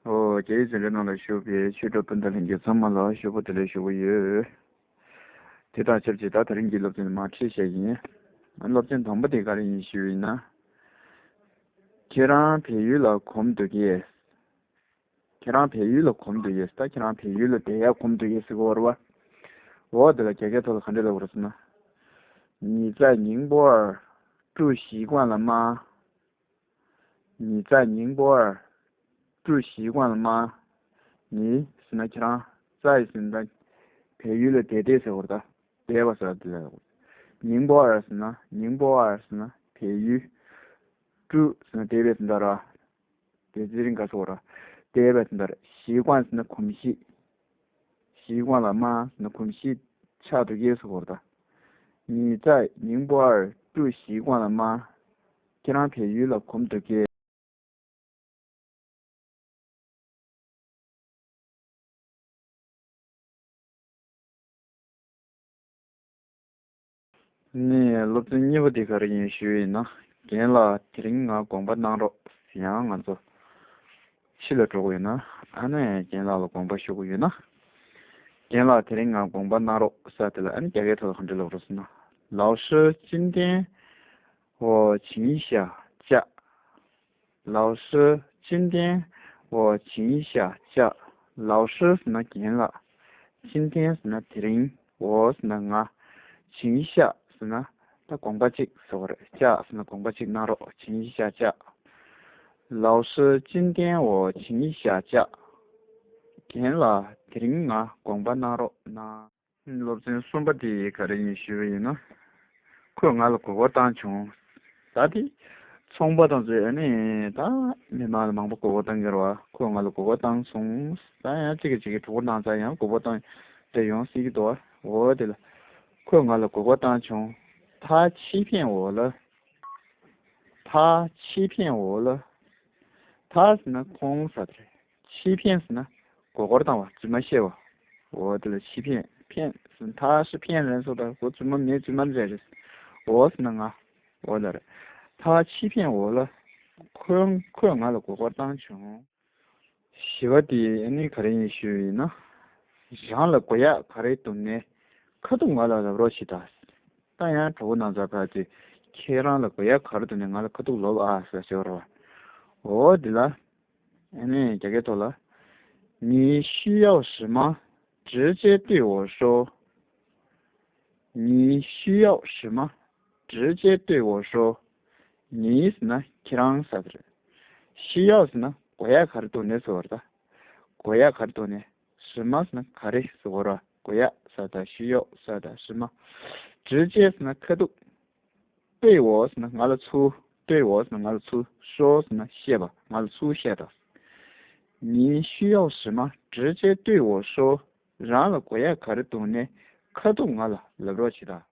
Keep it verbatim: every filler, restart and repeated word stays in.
ཨོ། རྒྱ་ཡིག་འཛིན་གྲྭའི་ནང་ལ་བཞུགས་པའི་ཆོས་གྲོགས་སྤུན་ཟླ་ལྷན་རྒྱས་ཚང་མ་ལ་ཞུ་བོ་བདེ་ལེགས་ཞུ་གི་ཡོད། དེ་དང་ཆབས་ཅིག་ད་དེ་རིང་གི་སློབ་ཚན་མར་ཁྲིད་བྱས་ཡིན། སློབ་ཚན་དང་པོ་དེ་ག་རེ་ཡིན་ཞུས་ཡིན་ན། ཁྱེད་རང་བལ་ཡུལ་ལ་གོམས་འདུག་གས། ཁྱེད་རང་བལ་ཡུལ་ལ་གོམས་འདུག་གས། ད་ཁྱེད་རང་བལ་ཡུལ་ལ་བསྡད་ཡག་གོམས་འདུག་གས་ཟེར་གི་ཡོད་རེད་བ། འོ་དེ་ལ་རྒྱ་སྐད་ཐོག་ལ་ག་འདྲ་ལབ་དགོས་རེད་ཟེར་ན། 你在宁波尔住习惯了吗། 你在宁波尔住习惯了吗。 你ཟེར་ན་ཁྱེད་རང་། 在ཟེར་ན་བལ་ཡུལ་ལ་བསྡད་བསྡད་ཟེར་བ་རེད་ད། བསྡད་པ་ཟེར་བ་དེ་ལ། 宁波尔ཟེར་ན། 宁波尔ཟེར་ན་བལ་ཡུལ། 住ཟེར་ན་བསྡད་པའི་དོན་དག་རེད། བསྡད་ཚེ་རིང་ག་ཟེར་བ་རེད། བསྡད་པའི་དོན་དག་རེད། 习惯ཟེར་ན་གོམས་གཤིས། 习惯了吗ཟེར་ན་གོམས་གཤིས་ཆགས་འདུག་གས་ཟེར་བ་རེད་ད། 你在宁波尔住习惯了吗། ཁྱེད་རང་བལ་ཡུལ་ལ་གོམས་འདུག་གས། ནས་སློབ་ཚན་གཉིས་པ་དེ་ག་རེ་ཡིན་ཞུས་ཡིན་ན། རྒན་ལགས་དེ་རིང་ང་དགོངས་པ་གནང་རོགས། ཡང་ང་ཚོ་ཕྱི་ལ་འགྲོ་གི་ཡོད་ན། ཨ་ནི་རྒན་ལགས་ལ་དགོངས་པ་ཞུ་གི་ཡོད་ན། རྒན་ལགས་དེ་རིང་ང་དགོངས་པ་གནང་རོགས་ཟེར་དེ་ལ་ཨ་ནི་རྒྱ་སྐད་ཐོག་ལ་ག་འདྲ་ལབ་རོགས་ཟེར་ན། 老师，今天我请一下假། 老师，今天我请一下假། 老师ཟེར་ན་རྒན་ལགས། 今天ཟེར་ན་དེ་རིང་། 我ཟེར་ན་ང་། 请一下ཟེར་ན་ད་དགོངས་པ་གཅིག་ཟེར་བ་རེད། 假ཟེར་ན་དགོངས་པ་གཅིག་གནང་རོགས། 请一下假། 老师，今天我请一下假། རྒན་ལགས་དེ་རིང་ང་དགོངས་པ་གནང་རོགས་གནང་། སློབ་ཚན་གསུམ་པ་དེ་ག་རེ་ཡིན་ཞུས་པ་ཡིན་ན། ཁོས་ང་ལ་མགོ་སྐོར་བཏང་བྱུང་། ད་དེ་ཚོང་པ་དང་ཚོས་ཨ་ནི་ད་མི་མང་ལ་མང་པོ་མགོ་སྐོར་བཏང་གི་རེད་བ། ཁོས་ང་ལ་མགོ་སྐོར་བཏང་སོང་། ད་ཡང་གཅིག་གིས་གཅིག་གི་གྲོགས་པོ་དང་ཚ་ཡང་མགོ་སྐོར་བཏང་དེ་ཡོང་སྲིད་ཀྱི་འདུག་བ། འོ་དེ་ལ་ཁོས་ང་ལ་མགོ་སྐོར་བཏང་བྱུང་། 他欺骗我了། 他欺骗我了། 他ཟེར་ན་ཁོང་ཟེར་དེ་རེད། 欺骗ཟེར་ན་མགོ་སྐོར་བཏང་བ། རྫུན་མ་བཤད་པ། འོ་དེ་ལ་欺骗། 骗ཟེར་ན་他是骗人说的། ཁོ་རྫུན་མ། ངའི་རྫུན་མ་རེད་རེད། 我ཟེར་ན་ང་། འོ་ལ་རེད། 他欺骗我了། ཁོས་ཁོས་ང་ལ་མགོ་སྐོར་བཏང་བྱུང་། བཞི་པ་དེ་ཨ་ནི་ག་རེ་ཡིན་ཞུས་ཡིན་ན། རང་ལ་དགོས་ཡག་ག་རེ་འདུག་ནའི་ཁ་ཐུག་ང་ལ་ལབ་རོགས་བྱེད་དང་། ད་ཡང་གྲོགས་པོ་ནང་ཚ་ཕ་དེ་ཁྱེད་རང་ལ་དགོས་ཡག་ག་རེ་འདུག་ནའི་ང་ལ་ཁ་ཐུག་ལབ་ཨ་ཟེར་ཟེར་བ་རེད་བ། འོ་འདི་ལ། ཨ་ནི་རྒྱ་སྐད་ཐོག་ལ། 你需要什么，直接对我说。 你需要什么，直接对我说。 你ཟེར་ན་ཁྱེད་རང་ཟེར་དེ་རེད། 需要ཟེར་ན་དགོས་ཡག་ག་རེ་འདུག་ནའི་ཟེར་བ་རེད་ད། དགོས་ཡག་ག་རེ་འདུག་ནའི། 什么ཟེར་ན་ག་རེ་ཟེར་བ་རེད་བ། དགོས་ཡག་ཟེར་ད། 需要ཟེར་ད། 什么། 直接ཟེར་ན་ཁ་ཐུག 对我ཟེར་ན་ང་ལ་ཚུར། 对我ཟེར་ན་ང་ལ་ཚུར། 说ཟེར་ན་བཤད་པ། ང་ལ་ཚུར་བཤད་དང་། 你需要什么，直接对我说། རང་ལ་དགོས་ཡག་ག་རེ་འདུག་ནའི་ཁ་ཐུག་ང་ལ་ལབ་རོགས་བྱེད་དང་།